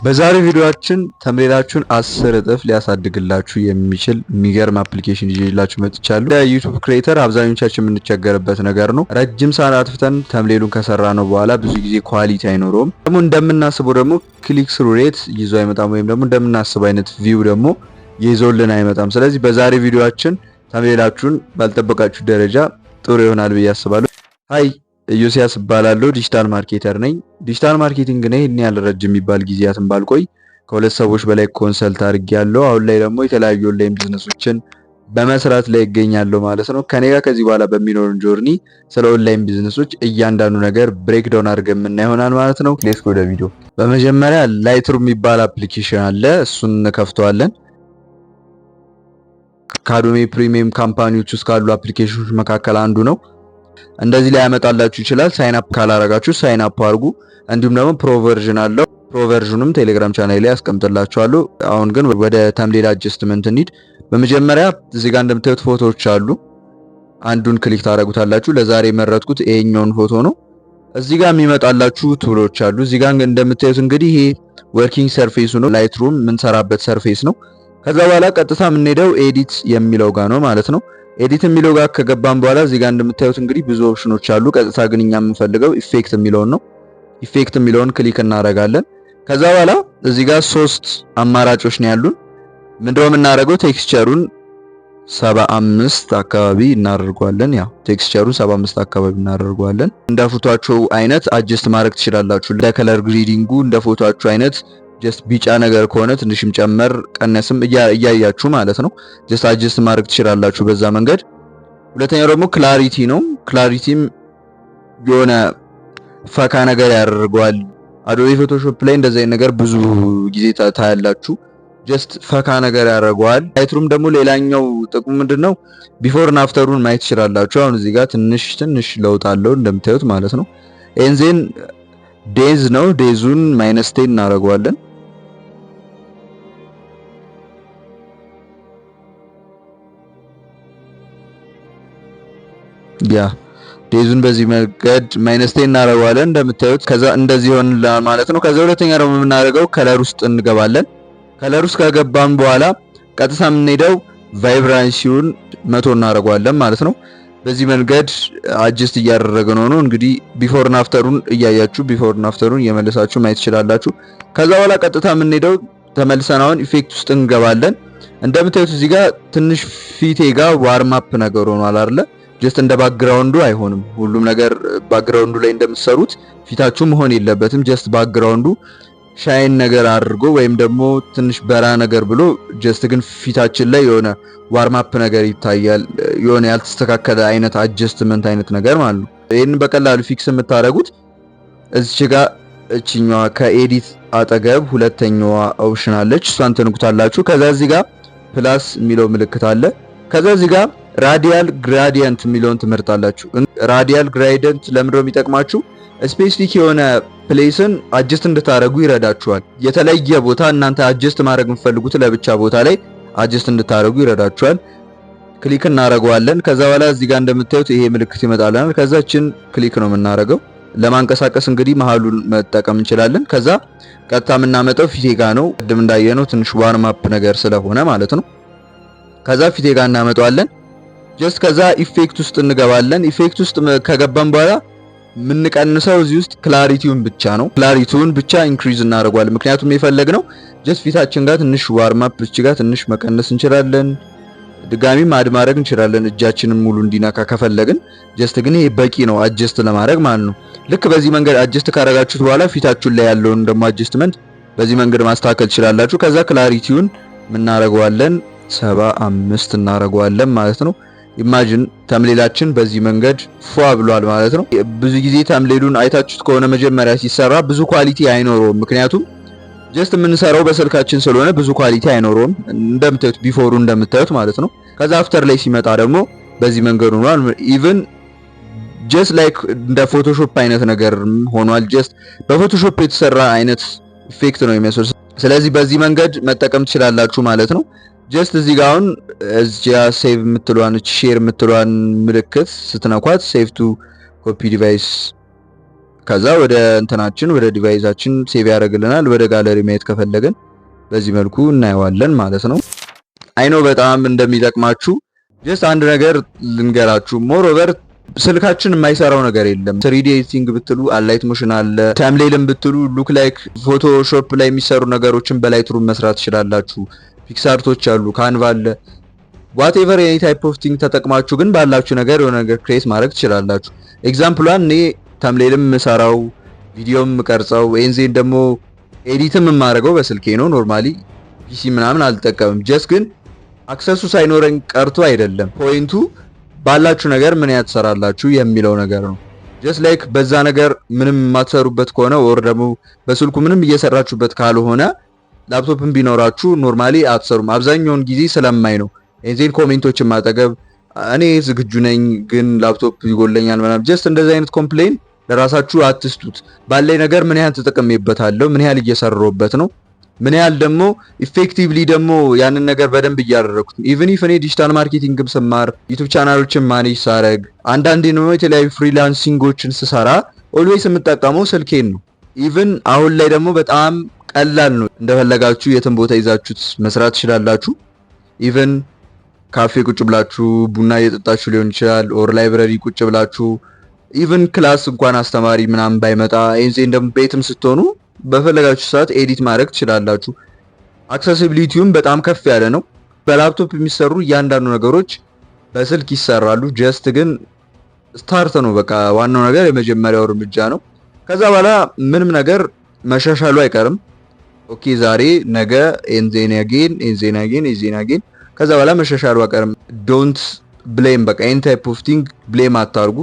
በዛሬው ቪዲዮአችን thumbnail ኣችሁን 10 እጥፍ ሊያሳድግላችሁ የሚችል የሚገርም application ይዤላችሁ መጥቻለሁ። ለ YouTube creator አብዛኞቻችን የምንቸገርበት ነገር ነው። ረጅም ሰዓት አጥፍተን thumbnail ኡን ከሰራነው በኋላ ብዙ ጊዜ quality አይኖረውም። ደግሞ እንደምናስበው ደግሞ click through rate ይዞ አይመጣም፣ ወይም ደግሞ እንደምናስበው አይነት view ደግሞ ይዞልን አይመጣም። ስለዚህ በዛሬው ቪዲዮአችን thumbnail ኣችሁን ባልጠበቃችሁ ደረጃ ጥሩ ይሆናል ብዬ አስባለሁ። Hi፣ ኢዮስያስ እባላለሁ። Digital marketer ነኝ። Digital marketing ላይ ይህን ያህል ረጅም የሚባል ጊዜያትን ባልቆይ ከሁለት ሰዎች በላይ consult አድርጌያለሁ። አሁን ላይ ደግሞ የተለያዩ online business ኦችን በመስራት ላይ እገኛለሁ ማለት ነው። ከኔ ጋር ከዚህ በኋላ በሚኖርን journey ስለ online business ኦች እያንዳንዱ ነገር breakdown አድርገን የምናይ ይሆናል ማለት ነው። Let's go ወደ ቪዲዮ። በመጀመሪያ Lightroom የሚባል application አለ። እሱን እንከፍተዋለን። ከ Adobe premium company ዎች ውስጥ ካሉ application ኖች መካከል አንዱ ነው። እንደዚህ ላይ ያመጣላችሁ ይችላል። Sign up ካላረጋችሁ sign up አድርጉ። እንዲሁም ደግሞ pro version አለው። Pro version ኑም Telegram channel ላይ አስቀምጥላችኋለሁ። አሁን ግን ወደ thumbnail adjustment እንሂድ። በመጀመሪያ እዚህ ጋር እንደምታዩት ፎቶዎች አሉ። አንዱን click ታደርጉታላችሁ። ለዛሬ የመረጥኩት ይሄኛውን ፎቶ ነው። እዚህ ጋር የሚመጣላችሁ tool ኦች አሉ። እዚህ ጋር እንደምታዩት እንግዲህ ይሄ working surface ኡ ነው። Lightroom የምንሰራበት surface ነው። ከዛ በኋላ ቀጥታ የምንሄደው edit የሚለው ጋር ነው ማለት ነው። Edit የሚለው ጋር ከገባን በኋላ እዚህ ጋር እንደምታዩት እንግዲህ ብዙ ኦፕሽኖች አሉ። ቀጥታ ግን እኛ የምንፈልገው effect የሚለውን ነው። Effect የሚለውን click እናደርጋለን። ከዛ በኋላ እዚህ ጋር ሶስት አማራጮች ነው ያሉን። ምንድነው የምናደርገው? Texture ኡን 75 አካባቢ እናደርገዋለን። ያው texture ኡን 75 አካባቢ እናደርገዋለን። እንደ ፎቶአችሁ አይነት adjust ማድረግ ትችላላችሁ። እንደ color grading ኡ፣ እንደ ፎቶአችሁ አይነት just ቢጫ ነገር ከሆነ ትንሽም ጨመር ቀነስም እያያችሁ ማለት ነው። Just adjust ማድረግ ትችላላችሁ በዛ መንገድ። ሁለተኛው ደግሞ clarity ነው። Clarity ም የሆነ ፈካ ነገር ያደርገዋል። Adobe Photoshop ላይ እንደዚህ አይነት ነገር ብዙ ጊዜ ታያላችሁ። Just ፈካ ነገር ያደርገዋል። Lightroom ደግሞ ሌላኛው ጥቅሙ ምንድነው? Before እና after ኡን ማየት ትችላላችሁ። አሁን እዚህ ጋር ትንሽ ትንሽ ለውጥ አለው እንደምታዩት ማለት ነው። And then dehaze ነው። Dehaze ኡን -10 እናደርገዋለን። Yeah, dehaze ኡን በዚህ መንገድ -10 እናደርገዋለን እንደምታዩት። ከዛ እንደዚህ ይሆንልናል ማለት ነው። ከዛ ሁለተኛ ደግሞ የምናደርገው color ውስጥ እንገባለን። Color ውስጥ ከገባን በኋላ ቀጥታ የምንሄደው vibrancy ውን 100 እናደርገዋለን ማለት ነው። በዚህ መንገድ adjust እያደረገ ነው። እንግዲህ before እና after ኡን እያያችሁ፣ before እና after ኡን እየመለሳችሁ ማየት ትችላላችሁ። ከዛ በኋላ ቀጥታ የምንሄደው ተመልሰን አሁን effect ውስጥ እንገባለን። እንደምታዩት እዚህ ጋር ትንሽ ፊቴ ጋር warm up ነገር ሆኗል አይደለ? Just እንደ background ኡ አይሆንም። ሁሉም ነገር background ኡ ላይ እንደምትሰሩት ፊታችሁ መሆን የለበትም። Just background ኡ shine ነገር አድርጎ ወይም ደግሞ ትንሽ በራ ነገር ብሎ just ግን ፊታችን ላይ የሆነ warm up ነገር ይታያል። የሆነ ያልተስተካከለ አይነት adjustment አይነት ነገር ማለት ነው። ይህንን በቀላሉ fix የምታደርጉት እዚች ጋር እችኛዋ ከ edit አጠገብ ሁለተኛዋ option አለች። እሷን ትንኩታላችሁ። ከዛ እዚህ ጋር plus የሚለው ምልክት አለ። ከዛ እዚህ ጋር radial gradient የሚለውን ትመርጣላችሁ። Radial gradient ለምንድነው የሚጠቅማችሁ? Specific የሆነ place ን adjust እንድታደርጉ ይረዳችኋል። የተለየ ቦታ እናንተ adjust ማድረግ የምትፈልጉት ለብቻ ቦታ ላይ adjust እንድታደርጉ ይረዳችኋል። Click እናደርገዋለን። ከዛ በኋላ እዚህ ጋር እንደምታዩት ይሄ ምልክት ይመጣልናል። ከዛችን click ነው የምናደርገው። ለማንቀሳቀስ እንግዲህ መሀሉን መጠቀም እንችላለን። ከዛ ቀጥታ የምናመጣው ፊቴ ጋ ነው። ቅድም እንዳየነው ትንሽ warm up ነገር ስለሆነ ማለት ነው። ከዛ ፊቴ ጋር እናመጣዋለን። Just ከዛ effect ውስጥ እንገባለን። Effect ውስጥ ከገባን በኋላ የምንቀንሰው እዚህ ውስጥ clarity ውን ብቻ ነው። Clarity ውን ብቻ increase እናደርገዋለን። ምክንያቱም የፈለግነው just ፊታችን ጋር ትንሽ warm up እች ጋር ትንሽ መቀነስ እንችላለን። ድጋሚም add ማድረግ እንችላለን እጃችንን ሙሉ እንዲነካ ከፈለግን። Just ግን ይሄ በቂ ነው adjust ለማድረግ ማለት ነው። ልክ በዚህ መንገድ adjust ካደረጋችሁት በኋላ ፊታችሁን ላይ ያለውን ደግሞ adjustment በዚህ መንገድ ማስተካከል ትችላላችሁ። ከዛ clarity ውን ምናደርገዋለን? 75 እናደርገዋለን ማለት ነው። Imagine thumbnail ኣችን በዚህ መንገድ ፏ ብሏል ማለት ነው። ብዙ ጊዜ thumbnail ኡን አይታችሁት ከሆነ መጀመሪያ ሲሰራ ብዙ quality አይኖረውም። ምክንያቱም just የምንሰራው በስልካችን ስለሆነ ብዙ quality አይኖረውም። እንደምታዩት before ኡ እንደምታዩት ማለት ነው። ከዛ after ላይ ሲመጣ ደግሞ በዚህ መንገድ ሆኗል። Even just like እንደ Photoshop አይነት ነገር ሆኗል። Just በ Photoshop የተሰራ አይነት effect ነው የሚመስለው። ስለዚህ በዚህ መንገድ መጠቀም ትችላላችሁ ማለት ነው። Just እዚህ ጋር አሁን እዚያ save የምትሏን፣ share የምትሏን ምልክት ስትነኳት save to copy device ከዛ ወደ እንትናችን ወደ device ኣችን save ያደርግልናል። ወደ ጋለሪ ማየት ከፈለግን በዚህ መልኩ እናየዋለን ማለት ነው። I know በጣም እንደሚጠቅማችሁ። Just አንድ ነገር ልንገራችሁ። Moreover ስልካችን የማይሰራው ነገር የለም። 3D editing ብትሉ Alight Motion አለ። Thumbnail ን ብትሉ look like Photoshop ላይ የሚሰሩ ነገሮችን በ Lightroom መስራት ትችላላችሁ። PicsArt ኦች አሉ፣ Canva አለ። Whatever any type of thing ተጠቅማችሁ ግን ባላችሁ ነገር የሆነ ነገር create ማድረግ ትችላላችሁ። Example ኧን እኔ thumbnail ም ምሰራው፣ ቪዲዮም ምቀርጸው፣ and then ደግሞ edit ም የማደርገው በስልኬ ነው። Normally PC ምናምን አልጠቀምም። Just ግን access ኡ ሳይኖረኝ ቀርቶ አይደለም። Point ኡ ባላችሁ ነገር ምን ያህል ትሰራላችሁ የሚለው ነገር ነው። Just like በዛ ነገር ምንም የማትሰሩበት ከሆነ or ደግሞ በስልኩ ምንም እየሰራችሁበት ካልሆነ ላፕቶፕን ቢኖራችሁ normally አትሰሩም። አብዛኛውን ጊዜ ስለማይ ነው and then comment ኦችን ማጠገብ እኔ ዝግጁ ነኝ ግን ላፕቶፕ ይጎለኛል ምናምን፣ just እንደዚህ አይነት complain ለራሳችሁ አትስጡት። ባለኝ ነገር ምን ያህል ተጠቅሜበታለሁ፣ ምን ያህል እየሰራሁበት ነው፣ ምን ያህል ደግሞ effectively ደግሞ ያንን ነገር በደንብ እያደረኩት። Even if እኔ digital marketing ም ስማር፣ YouTube channel ኦችን manage ሳረግ፣ አንዳንዴ ደግሞ የተለያዩ freelancing ኦችን ስሰራ always የምጠቀመው ስልኬን ነው። Even አሁን ላይ ደግሞ በጣም ቀላል ነው። እንደፈለጋችሁ የትም ቦታ ይዛችሁት መስራት ትችላላችሁ። Even ካፌ ቁጭ ብላችሁ ቡና እየጠጣችሁ ሊሆን ይችላል፣ or library ቁጭ ብላችሁ፣ even class እንኳን አስተማሪ ምናምን ባይመጣ and then ደግሞ ቤትም ስትሆኑ በፈለጋችሁ ሰዓት edit ማድረግ ትችላላችሁ። Accessibility ውም በጣም ከፍ ያለ ነው። በላፕቶፕ የሚሰሩ እያንዳንዱ ነገሮች በስልክ ይሰራሉ። Just ግን start ነው፣ በቃ ዋናው ነገር የመጀመሪያው እርምጃ ነው። ከዛ በኋላ ምንም ነገር መሻሻሉ አይቀርም። Okay ዛሬ ነገ and then again and then again and then again ከዛ በኋላ መሻሻሉ አይቀርም። Don't blame፣ በቃ any type of thing blame አታርጉ።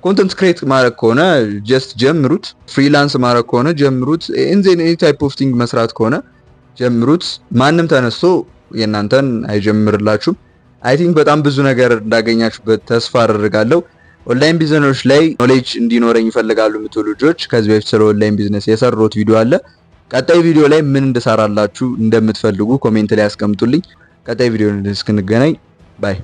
Content create ማድረግ ከሆነ just ጀምሩት። Freelance ማድረግ ከሆነ ጀምሩት። And then any type of thing መስራት ከሆነ ጀምሩት። ማንም ተነስቶ የእናንተን አይጀምርላችሁም። I think በጣም ብዙ ነገር እንዳገኛችሁበት ተስፋ አደርጋለሁ። Online business ኦች ላይ knowledge እንዲኖረኝ ይፈልጋሉ የምትሉ ልጆች ከዚህ በፊት ስለ online business የሰራሁት ቪዲዮ አለ። ቀጣይ ቪዲዮ ላይ ምን እንድሰራላችሁ እንደምትፈልጉ comment ላይ አስቀምጡልኝ። ቀጣይ ቪዲዮ እስክንገናኝ bye።